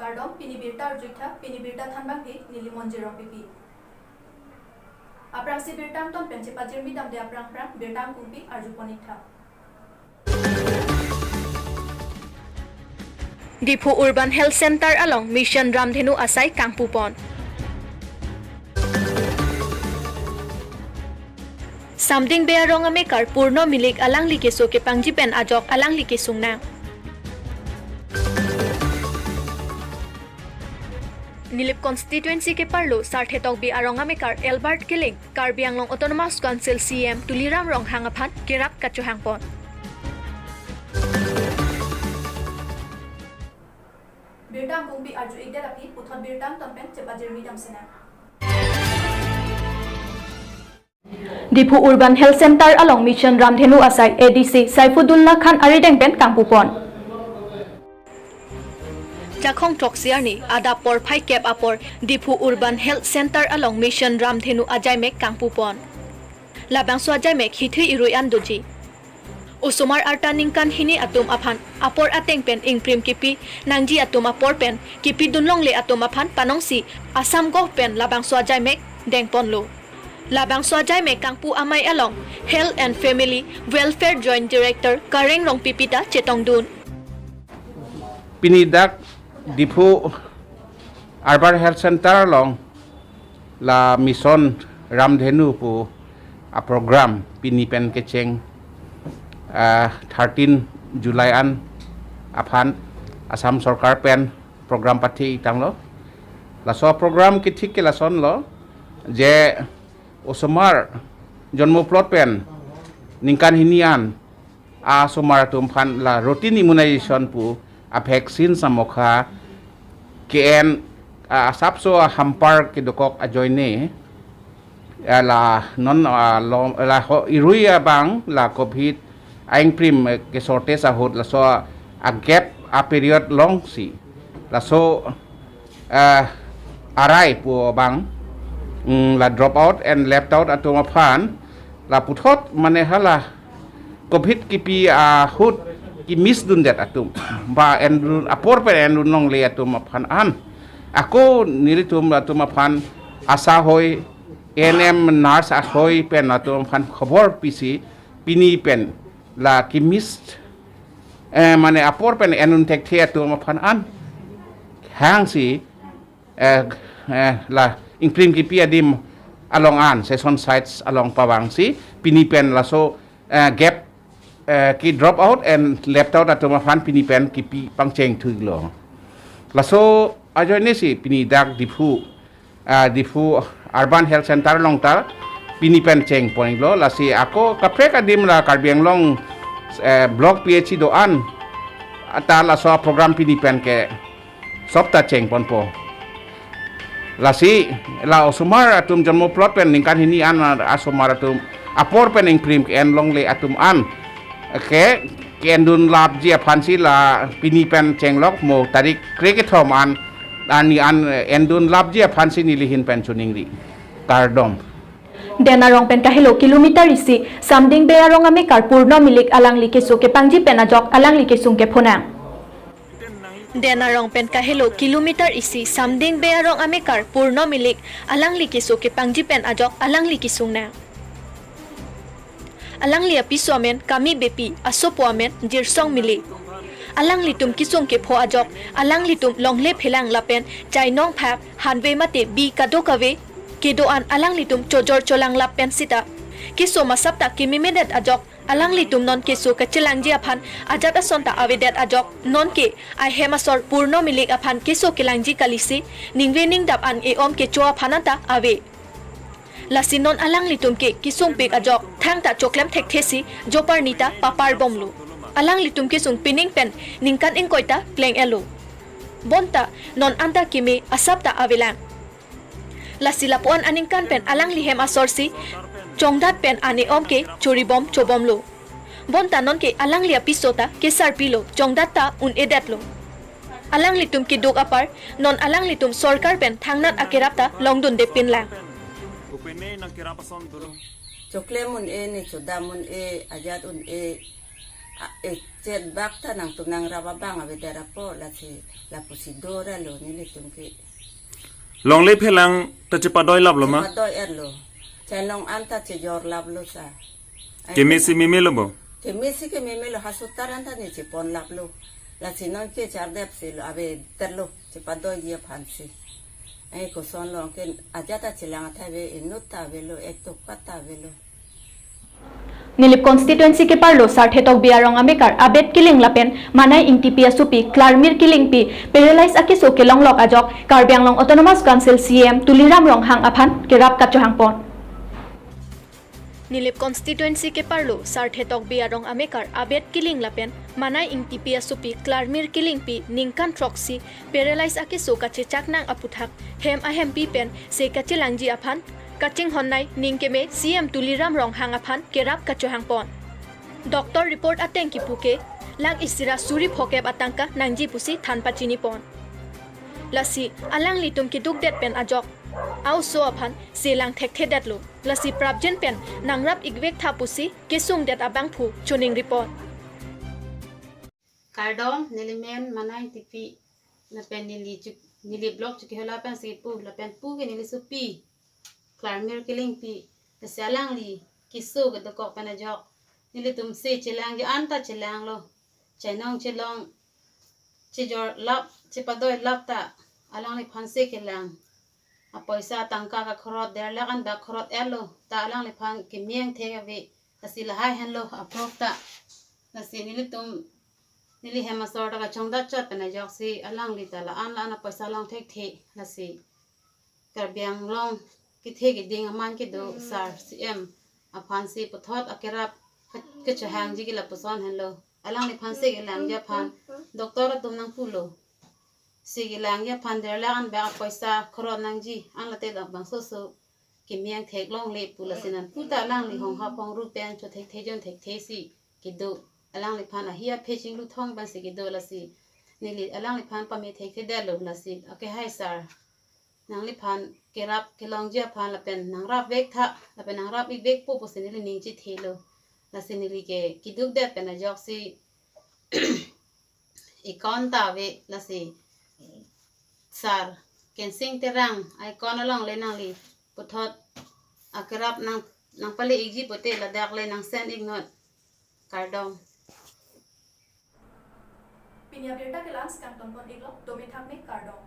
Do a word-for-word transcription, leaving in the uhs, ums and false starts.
Kardom, pini birta arju-iktha, pini birta thanbangke neli Monjir Rongpipi. Aphrangsi birta angton pen chepajirmi damde aphrang aphrang birta angkungpi arjupon-iktha. Diphu Urban Health Center along Mission Ramdhenu asai kangpupon. Samding Bey arong amekar Purno Milik alangli keso kepangji pen ajok alangli kesung nang. Nilip constituency keparlo Sarthe Tokbi arong amekar Albert Killing, Karbi Anglong Autonomous Council C E M Tuliram Ronghang aphan kerap kachohangpon. Birta angkungpi arju-ikdet aphi puthot birta angton pen chepajirmi damsinang. Diphu Urban Health Center along Mission Ramdhenu asai A D C Saifudullah Khan arideng pen kangpupon. Jakhong throksi arni adap porphai kep apor Diphu Urban Health Center along Mission Ramdhenu ajaimek kangpupon. Labangso ajaimek hithi irui an doji. Osomar arta ningkan hini atum aphan apor ateng pen ingprim kipi nangji atum apor pen kipidun longle atum aphan panongsi Assam Govt pen labangso ajaimek dengponlo. Labangso ajaimek kangpu amei along Health and Family Welfare Joint Director Kareng Rongpipi ta chetongdun. Pini dak Diphu Urban Health Center along la Mission Ramdhenu pu aprogram pini pen kecheng, ah, thirteen July an aphan Assam Sorkar pen program pathi-ik tanglo. Laso program kethik ke lasonlo, je osomar jonmo plot pen ningkan hini an asomar atum aphan la routine immunization pu a vaccine samokha ke-en, ah, asapso ahampar kedokok ajoine, ah, la non, ah, lo, la ho, irui abang la covid aingprim, eh, kesorte ahut laso a gap a period longsi laso, eh, arai pu abang, mm, la drop out and left out atum aphan la puthot mane hala covid kipi ahut kemiss dundet atum ba endun apor pen endun longle atum aphan an ako nelitum atum aphan ASHA hoi, A N M nurse ahoi pen atum aphan khobor pisi pini pen la kemiss, eh, mane apor pen endun thekthe atum aphan an hangsi, eh, eh, la ingprim kipi adim along an session sites along pavangsi pini pen laso, eh, gap, eh, ke drop out and left out atum aphan pini pen kipi pangcheng thuilo. Laso ajoine si pini dak Diphu, ah, Diphu Urban Health Center along ta pini pen chengponlo, lasi ako kaprek adim la Karbi Anglong, eh, Block P H C do-an ta laso program pini pen ke sop ta chengponpo. Lasi la osomar atum jonmo plot pen ningkan hini an asomar atum apor pen ingprim ke-en longle atum an ke, ke-endun lapji aphansi la pini pen chenglok mo tarik krekethom an arni an, eh, endun lapji aphansi nelihin pen choningri. Kardom. Den arong pen kahelo kilometer isi Samding Bey arong amekar Purno Milik alangli keso kepangji pen ajok alangli kesung kephonang. Den arong pen kahelo kilometer isi Samding Bey arong amekar Purno Milik alangli keso kepangji pen ajok alangli kesung nang. Alangli apiso amen Kami Beypi, asopo amen Jirsong Milik. Alanglitum kesung kepho ajok alanglitum longle phelang lapen chainong phak hanve mate bi kadokave kedo-an alanglitum chojor cholang lapen sita keso masap ta kememedet ajok alanglitum non keso kachelangji aphan ajat ason ta avedet ajok nonke ahem asor Purno Milik aphan keso kelangji kalisi ningve ningdap an e-om kecho aphan anta ave. Lasi non alanglitum ke kesungpik ajok thangta choklem thekthesi joparni ta paparbomlo. Alanglitum kesung pining pen ningkan ingkoi ta kleng-etlo. Bonta non anta keme asap ta avelang. Lasi lapu-an aningkan pen alangli hem asorsi chongdat pen an e-om ke choribom chobomlo. Bonta nonke alangli apiso ta kesarpilo, chongdat ta un-edetlo. Alanglitum keduk apar non alanglitum sorkar pen thangnat akerap ta longdundepinlang. Choklem un-e ne chodam un-e ajat un-e. A, eh, chet bak ta nangtum nangrap abang avedet apot lasi lapusi do ra lo nelitum ke. Longle phelang ta chepadoi laplo ma? Chepadoi etlo. Chelong an ta chejor laplo sa. Ai, kemesi memelo bo? Kemesi ke memelo, hasutar an ta ne chepon laplo. Lasi non ke chardep si lo avedet lo. Chepadoiji aphansi. Ai, koson lo ke ajat ta chelang athai ave, inut ta avelo, ek toka ta avelo. Nilip constituency keparlo Sarthe Tokbi arong amekar Abed Killing lapen Manai Ingtipi asopi Klarmir Killingpi paralyze akeso kelonglok ajok Karbi Anglong Autonomous Council C E M Tuliram Ronghang aphan kerap kachohangpon. Nilip constituency keparlo Sarthe Tokbi arong amekar Abed Killing lapen Manai Ingtipi asopi Klarmir Killingpi ningkan throksi paralyze akeso kachechak nang aputhak hem ahempi pen se kachelangji aphan kachinghon nai ning keme C E M Tuliram Ronghang aphan kerap kachohangpon. Doctor report ateng kipu ke lakh isi ra suri phokep atangka nangji pusi than pachinipon. Lasi alanglitum kedukdet pen ajok a-oso aphan se lang thekthedetlo. Lasi prapjin pen nangrap-ik vektha pusi kesungdet abangphu choningripon. Kardom, neli men Manai Ingtipi, lapen neli chu, neli block Chokihola pensi pu, lapen pu ke neli sopi Klarmir Killingpi, lasi alangli keso kedokok pen ajok nelitum se chelangji an ta chelanglo. Chainong chelong chejor lap, chepadoi lap ta alangliphan se kelang. Apoisa tangka kakhorot der lakh an bak khorot etlo, ta alangliphan kemeng thek ave, lasi lahai henlo aphrok ta. Lasi nelitum, neli hem asor ta kachongdat chot pen ajoksi alangli ta la-an la-an apoisa long thekthe, lasi Karbi Anglong kethe keding aman kedo sar C E M aphansi puthot akerap ke-, kechohangji ke lapuson henlo. Alangliphan se kelangji aphan doctor atum nangpulo. Se kelangji aphan der lakh an bak apoisa khorot nangji, an late dam bangsoso kemeng theklongle pu, lasi nangpu ta alangli hong hap hong ru pen cho thekthe jon thekthe si kedo. Alangliphan ahi aphe chinglu thong pensi kedo, lasi neli alangliphan pame thekthedetlo, lasi akehai sar nangliphan kerap kelongji aphan lapen nangrap vektha, lapen nangrap-ik vekpo pusi neli ning chethelo. Lasi neli ke kedukdet pen ajoksi account ta ave, lasi sar Kensing Terang account along le nangli puthot akerap nang, nangpale-ikji pote ladak le nang send-iknon. Kardom. Pini abirta ke la-an si kangtonpon-iklo, dome thakme, kardom.